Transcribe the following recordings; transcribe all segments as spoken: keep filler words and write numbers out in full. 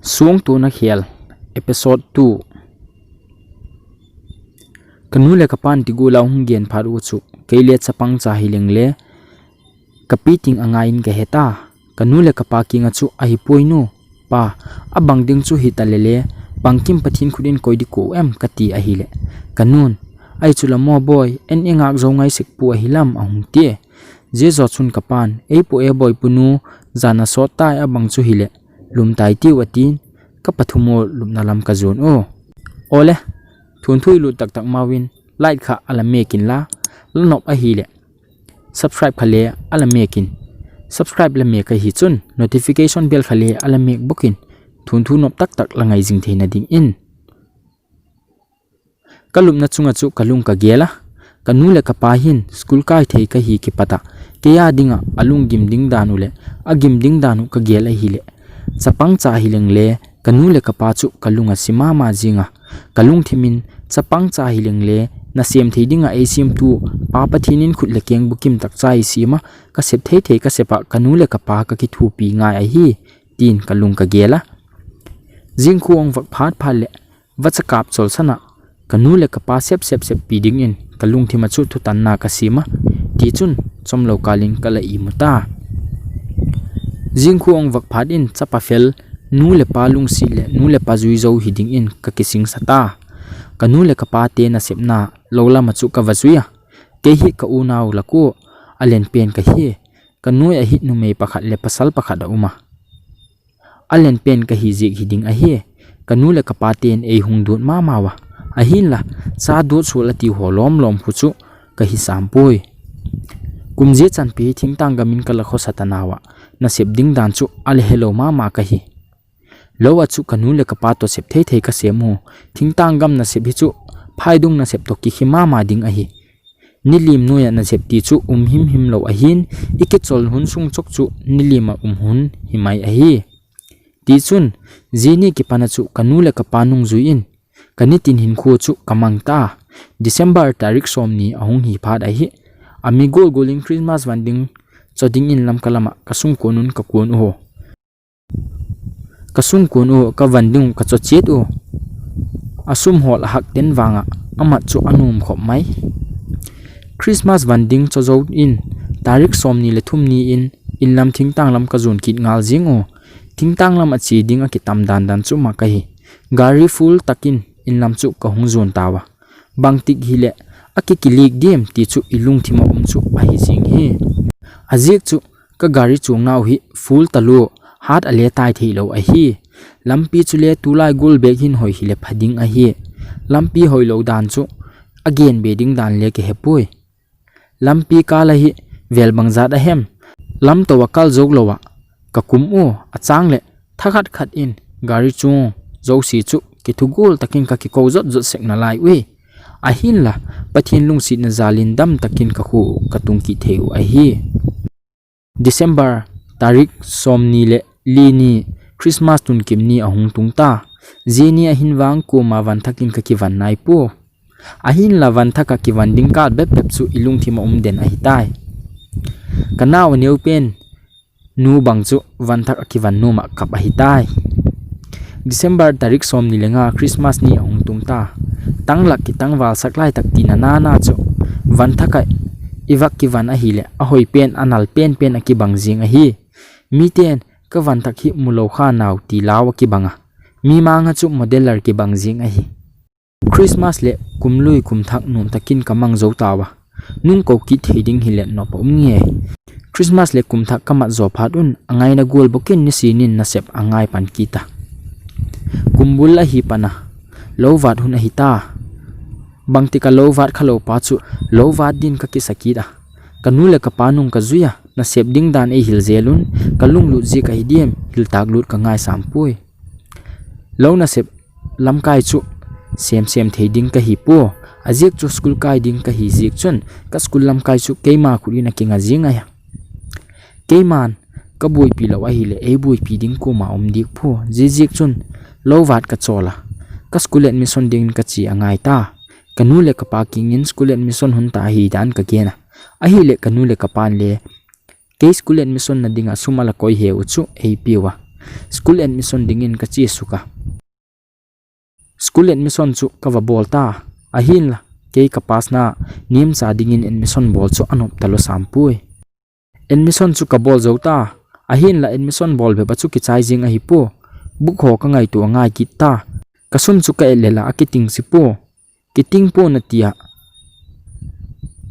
Suangtona khel, episode two. Kanu le kapan tigula hung gen phat u chu, kei le chapang cha hi leng le, kapi ting angai in kahe ta. Kanu le kapa kinga chu ahi poi nu, pa, abang ding chu hita le le, bangkim Pathen khut in koi di ko em kati ahile. Kanun, ai chu la mo boi, en engak zo ngai sek pu ahi lam ahung ti. Jesu chun kapan, ei pu e boi pu nu, jana sot tai abang chu hile. Lum tai tiu atin, ka pathum u lupna lam ka jon u. Ole, thunthu i lut taktak mawin, like kha ala mekin la, la nop ahile. Subscribe kha le ala mekin. Subscribe la mek ahi chun, notification bell kha le ala mek bokin, thunthu nop taktak la ngai jing theina ding in. Ka lupna chunga chu ka lung ka gel a, kanu le kapa hin school kai thei kahi kipata, kei a dinga alung gim ding dan u le, agim ding dan u ka gel ahile. Chapang cha hi leng le, kanu le kapa chu ka lung asi mama jinga. Ka lungthim in, chapang cha hi leng le, nasem thei dinga ei semtu, Pa Pathen in khut le keng bukim tak cha i sem a, ka sep thei thei ka sep a, kanu le kapa ka kithupi ngai ahi, tin ka lung ka gel a. Jingkhu ong vak phat phat le, vacha kap chol sana, kanu le kapa sep sep sep pi ding in, ka lungthim a chu thutanna ka sem a, ti chun, chomlo kalin ka la imu ta. Jingkhu ong vak phat in, chapa fel, nu le pa lungsi le, nu le pa jui zo hi ding in, ka kising sa ta. Kanu le kapa te nasepna, lo lama chu ka va jui a. Kei hi ka unau la ku, a len pen kahi, ka noi a hi numei pakhat le pasal pakhat a um a. A len pen kahi jik hi ding ahi, kanu le kapa ten ei hung dut mama wa. Ahin la, cha dut sul ati ho lom lom khu chu kahi sam poi. Kum je chanpi thingtang gamin ka la khosa ta nawa, nasep ding dan chu a le helo mama kahi. Lo a chu kanu le kapa to sep thei thei ka sem u, thingtang gam nasep hi chu, phaidung nasep to kikhi mama ding ahi. Nilim noi a nasep ti chu um him him lo ahin, i kichol hun sung chok chu nilim a um hun hi mai ahi. Ti chun, jini kipana chu kanu le kapa nung jui in, ka nitin hin khu chu ka mang ta. December tarik som ni ahung hi phat ahi. Ami gol gol in Christmas van ding, cho ding in lam ka lama ka sung kun un ka kun u ho. Ka sung kun u, ka van ding u, ka cho chiet u. A sum hol a hak ten vanga, amat chu a num khop mai. Christmas van ding cho zo in, tarik som ni le thum ni in, in lam thingtang lam ka jun kit ngal jing u. Thingtang lam a chi ding a kitam dan dan chu ma kahi. Gari full takin, in lam chu ka hung jun tawa. Bang tik hi le, a kikilik dim ti chu i lungthim a um chu ahi jing hi. A jik chu, ka gari chung nau hi full talu, hat a le tai thei lo ahi. Lampi chu le tulai gul bek hin hoi hi le pha ding ahi. Lampi hoi lo dan chu, a gen be ding dan le ke he pui. Lampi kal a hi vel bang jat a hem. Lam to a kal zo lo a, ka kum u, a chang le, thakhat khat in, gari chung, zo si chu, ki thugul takin ka ki ko jot jot sek na lai ui. Ahin la, Pathen lungsit na jalin dam takin ka khu, ka tung ki thei u ahi. December, tarik som ni le li ni Christmas tun kim ni ahung tung ta. Jini ahin vang kuma van thakin ka kivan nai pu. Ahin la van thak a kivan ding kal bep bep chu i lungthim a um den ahi tai. Ka nau a neu pen nu bang chu van thak a kivan nu ma kap ahi tai. December tarik som ni le nga Christmas ni ahung tung ta. Tang lak ki tang val sak lai tak ti na na na chu. Van thak a i vak kivan ahi le a hoi pen a nal pen pen a kibang jing ahi. Mi ten ka van thak hi mu lo kha nau ti lau a kibang a. Mi mang a chu modeler kibang jing ahi. Christmas le kum lui kum thak num takin ka mang zo tawa. Nung ko kit thei ding hi le nop a um nge. Christmas le kum thak ka mat zo phat un, a ngai na gul bokin ni sinin na sep a ngai pan kita. Kum bul ahi pana. Lo vat hun ahi ta. Bang ti ka lo vat kha lo pa chu, lo vat din ka kisa kit a. Ka nu le ka pa nung ka zui a, na sep ding dan ei hil zel un, ka lung lut zik ahi diam, hil tak lut ka ngai sam pui. Lo na sep lamkai chu sem sem thei ding ka hi pu, a ziak chu school kai ding ka hi ziak chun ka school lamkai chu keima khut in a kinga zing a. Keiman ka buaipi lo ahi le ei buaipi ding kuma um dik pu, zi ziak chun lo vat ka chawl a, ka school admission ding ka chi a ngai ta. Ka nu le ka pa kingin school admission hun ta ahi dan ka gen a. Ahi le ka nu le ka pan le kei school admission na dinga sum a la koi he u chu ei piu a. School admission dingin ka chesuk a. School admission chu ka va bol ta. Ahinla, kei ka pass na nemcha dingin admission bol chu anop talou sam poi. Admission chu ka bol jou ta. Ahinla admission bol bep a chu kichai jing ahi poi. Book ho ka ngaito a ngai kit ta. Ka sum chu ka et le la akiting si poi. Kiting poi na tia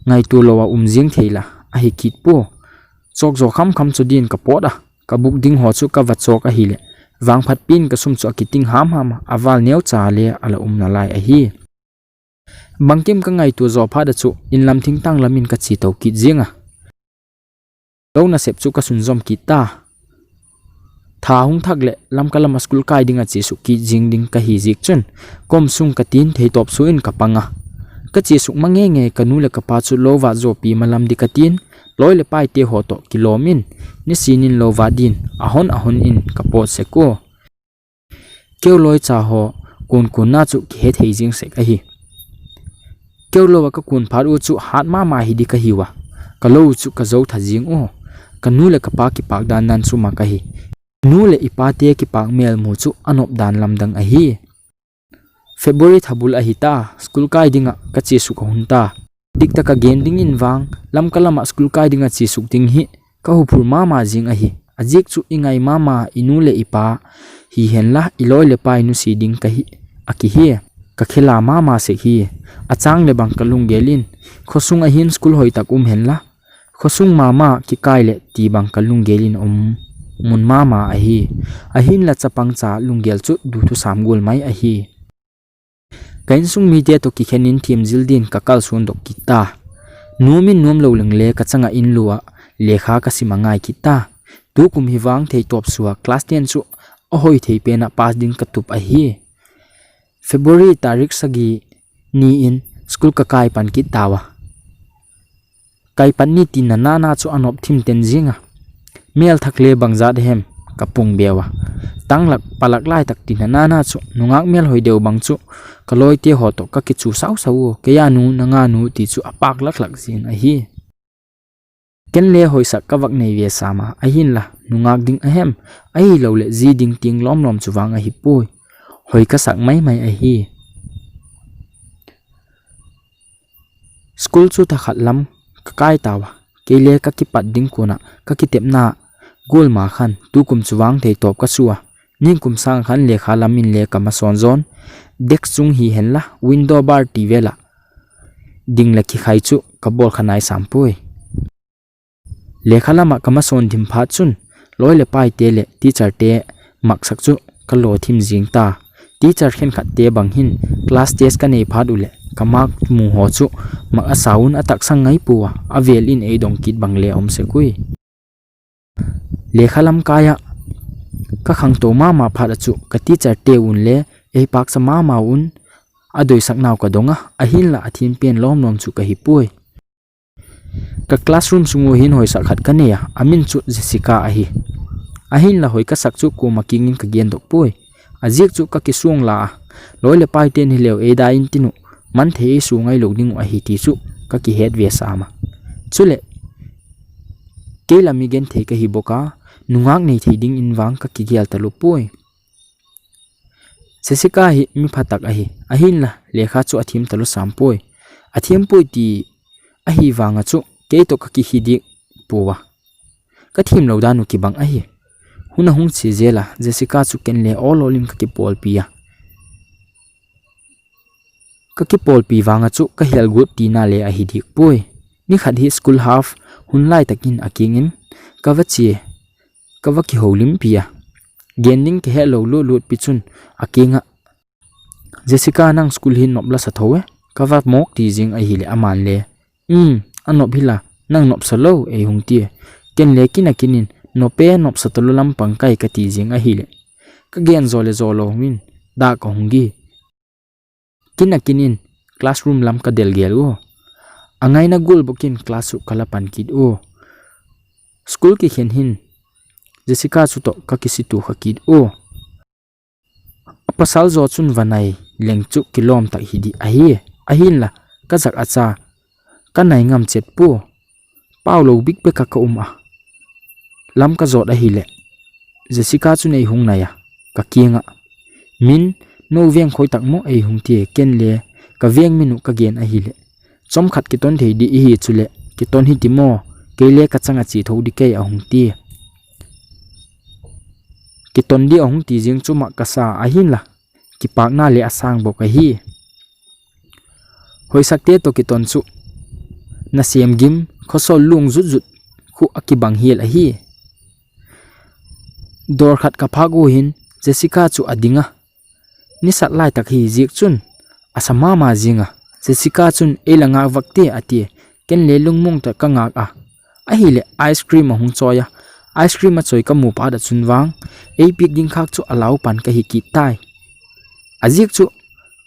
ngaito lou a um jing thei la ahi kit poi. Chok jo kham kham chu din ka pot a. Ka book ding ho chu ka va chok ahile, vangphat pin ka sum chu akiting ham ham a, aval neocha le ala um nalai ahi. Bangkim ka ngaito jo phat a chu inlam thingtang lamin ka che tou kit jing a. Lou nasep chu ka sunjom kit ta. Tha hung thak le Lamka lam a school kai ding a chesuk kit jing ding ka hi jik chun, kom sung ka tin thei top su in ka pang a. Ka chesuk ma nge nge ka nu le ka pa chu lou va jo pi ma lam di ka tin, loi le pai te ho to kilom in, ni sinin lou va din, ahon ahon in ka pot sek u. Keu loi cha ho kun kun na chu kihe thei jing sek ahi. Keu lou a ka kun phat u chu hat mama hi di ka hi u a. Ka lou chu ka jo tha jing u. Ka nu le ka pa kipak dan dan chu ma ka hi. Nu le i pa te kipak mel mu chu anop dan lamdang ahi. February tha bul ahi ta, school kai ding a ka chesuk a hun ta. Dik taka gen ding in vang, Lamka lam a school kai ding a chesuk ding hi ka huphur mama jing ahi. Ajik chu i ngai mama i nu le i pa hi hen la, i loi le pai nu si ding ka hi, a ki hi. Ka khela mama sek hi. Achang le bang ka lunggel in, khosung a hin school hoi tak um hen la, khosung mama kikai le ti bang ka lunggel in um mun mama ahi. Ahinla chapang cha lunggel chu du thu sam gol mai ahi. Ka insung mite to kikhen in thim jil din ka kal sun dok kit ta. Nuam in nuam lou leng le ka changa in lou a lekha ka sim a ngai kit ta. Tukum hi vang thei top su a class ten chu ahoi thei pen a pass ding ka tup ahi. February tarik sagi ni in school ka kai pan kit ta u a. Kai pan ni tina nana chu anop thim ten jing a. Mel thak le bang jat hem ka pung beu a. Tang lak palak lai tak tina nana chu nungak mel hoi deu bang chu ka loi te ho to ka kichu sau sau u, kei a nu na nga nu ti chu apak lak lak jing ahi. Ken le hoisak ka vak nei ve sam a, ahin la nungak ding ahem, ahi lou le ji ding ting lom lom chu vang ahi poi. Hoi ka sak mai mai ahi. School chu tha khat lam ka kai ta u a, kei le ka kipat ding kun a ka kitepna gol ma khan tukum chu vang thei top ka su a, ningkum sang khan lekha lam in le ka mason jon, desk chung hi hen la window bar ti ve la ding le kikhai chu ka bol kha nai sam poi. Lekha lam a ka mason dim phat chun, loi le pai te le teacher te maksak chu ka lo thim jing ta. Teacher khen khat te bang hin class test ka nei phat u le ka mark mu ho chu mak a sa un a tak sang ngai pua, a vel in ei dong kit bang le om sek ui. Lekha lam kai a ka khangtou mama phat a chu ka teacher te un le ei paksa mama un a doisak nau ka dong a, ahin la a thim pen lom lom chu ka hi poi. Ka classroom sung u hin hoisak khat ka nei a, a min chu Jessica ahi. Ahin la hoi ka sak chu kuma kingin ka gen dok poi. A ziak chu ka kisuang la a, loi le pai ten hi leu ei da in tin u, man thei ei su ngai lo ding u ahi ti chu ka kihet ve sam a. Chule, kei la mi gen thei ka hi bok a, nungak nei thei ding in vang ka kigel ta lo poi. Jessica hi mi pha tak ahi, ahin la lekha chu a thim ta lo sam poi. A thim poi ti ahi vang a chu kei to ka kihi dik pua. Ka thim lo dan u kibang ahi. Hun a hung chi zel a, Jessica chu ken le ol ol in ka kipolpi a. Ka kipolpi vang a chu ka hel gut tina le ahi dik poi. Ni khat hi school half hun lai takin a kingin ka va chi, ka va kiho limpi a. Gen ding ka he lo lut lut pi chun a king a, "Jessica, nang school hi nop la sa tho e?" ka va mok ti jing ahi le aman le, "Um, a nop hi la, nang nop sa lo," ei hung ti. Ken le kin a kinin, "Nop e, nop sa ta lo lampang kai," ka ti jing ahi le. Ka gen zo le zo lo min, da ka hung gi. Kin a kinin, classroom lam ka del gel u. A ngaina gul bokin class u ka la pan kit u. School kikhen hin, Jessica chu to ka kisitu kha kit u. A pasal zo chun va nai leng chu kilom tak hi di ahi, ahin la, ka zak a cha, ka nai ngam chet pu. Pau lo bik bek a ka um a. Lam ka zot ahi le. Jessica chun eihung nai a, ka kiang a, "Min, no veng khoi tak mo?" eihung ti e. Ken le, "Ka veng min u ka gen ahile, chomkhat kiton thei di ihi chule, kiton hiti mo, kei le ka chang a che tho di kei," ahung ti e. Kiton di ahung ti jing chu ma ka sa ahin la, kipakna le asang bok ahi. Hoisak te to kiton chu, nasem gim, khosol lung zut zut, khu akibang hial ahi. Dor khat ka phak u hin, Jessica chu ading a, nisat lai tak hi ziak chun, asa mama jing a. Jessica chun, "Ei la ngak vak te," ati. Ken le lungmong tak ka ngak a, ahile ice cream ahung choi a. Ice cream a choi ka mu phat a chun vang, ei piak ding khak chu alau pan ka hi kit tai. Aziak chu,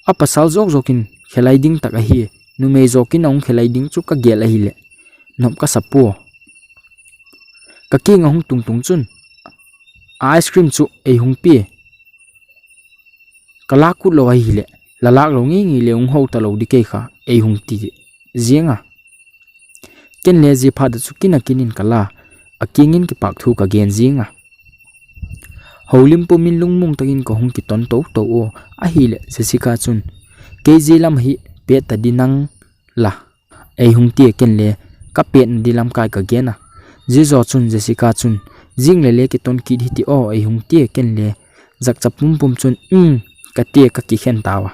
a pasal jok jok in khelai ding tak ahi, numei jok in ahung khelai ding chu ka gel ahile, nop ka sa pua. Ka kiang ahung tung tung chun, a ice cream chu eihung pi. Ka lak kut lo ahile, "La lak lo ngi ngi le hung ho ta lo di kei kha," eihung ti jing a. Ken le ji phat a chu kin a kin in ka la, akiang in kipak thu ka gen jing a. Holim pum in lungmong tak in ka hung kiton to to o, ahile Jessica chun, "Kei ji lam hi pet ta di nang la," eihung ti e. Ken le, "Ka pet na di lam kai," ka gen a. Ji jo chun Jessica chun, "Jing le le kiton kit hiti o," eihung ti e. Ken le, jak chap pum pum chun, "Um," ka ti e, ka kikhen tau a.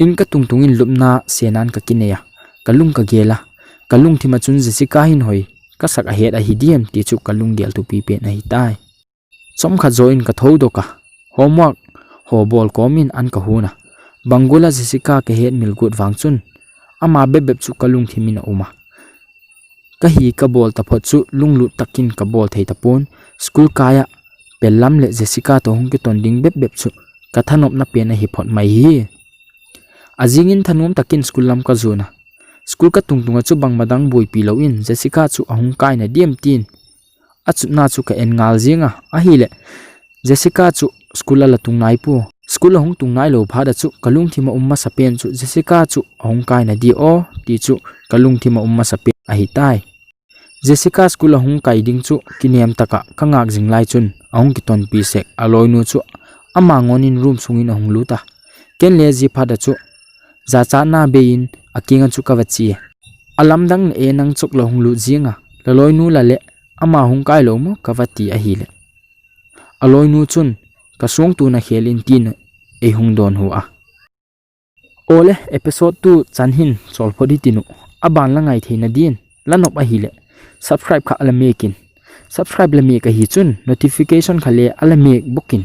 In ka tung tung in lupna senan ka kinei a, ka lung ka gel a, ka lungthim a chun Jessica hin hoi ka sak a het ahi diam ti chu ka lunggel thupi pen ahi tai. Chomkhat jo in ka tho dok a, homework ho bol kom in an ka hun a. Bangul a Jessica ka het mil gut vang chun, ama bep bep chu ka lungthim in a um a. Ka hi ka bol ta phot chu lunglut tak in ka bol thei ta pon, school kai a pel lam le Jessica to hung kiton ding bep bep chu ka thanopna pen ahi phot mai hi. Ajing in thanom tak in school lam ka jon a. School ka tung tung a chu bangma dang boipi lo in Jessica chu ahung kai na diam tin, achutna chu ka en ngal jing a, ahile Jessica chu school a la tung nai pua. School ahung tung nai lo phat a chu ka lungthim a um masa pen chu Jessica chu ahung kai na di o ti chu ka lungthim a um masa pen ahi tai. Jessica school ahung kai ding chu kinem tak a ka ngak jing lai chun ahung kiton pi sek, a loinu chu ama ngon in room sung in ahung lut a. Ken le ji phat a chu jachatna bei in akiang a chu ka va che e. A lamdang na e nang chok la hung lut jing a, la loinu la le ama hung kai lo mo ka va ti ahile, a loinu chun, "Ka suangtu na khel in," tin eihung don hu a. Ole, episode two chan hin chol phot hiti nu. Aban la ngai thei na din, la nop ahile, subscribe kha ala mek in. Subscribe la mek ahi chun, notification kha le ala mek bok in.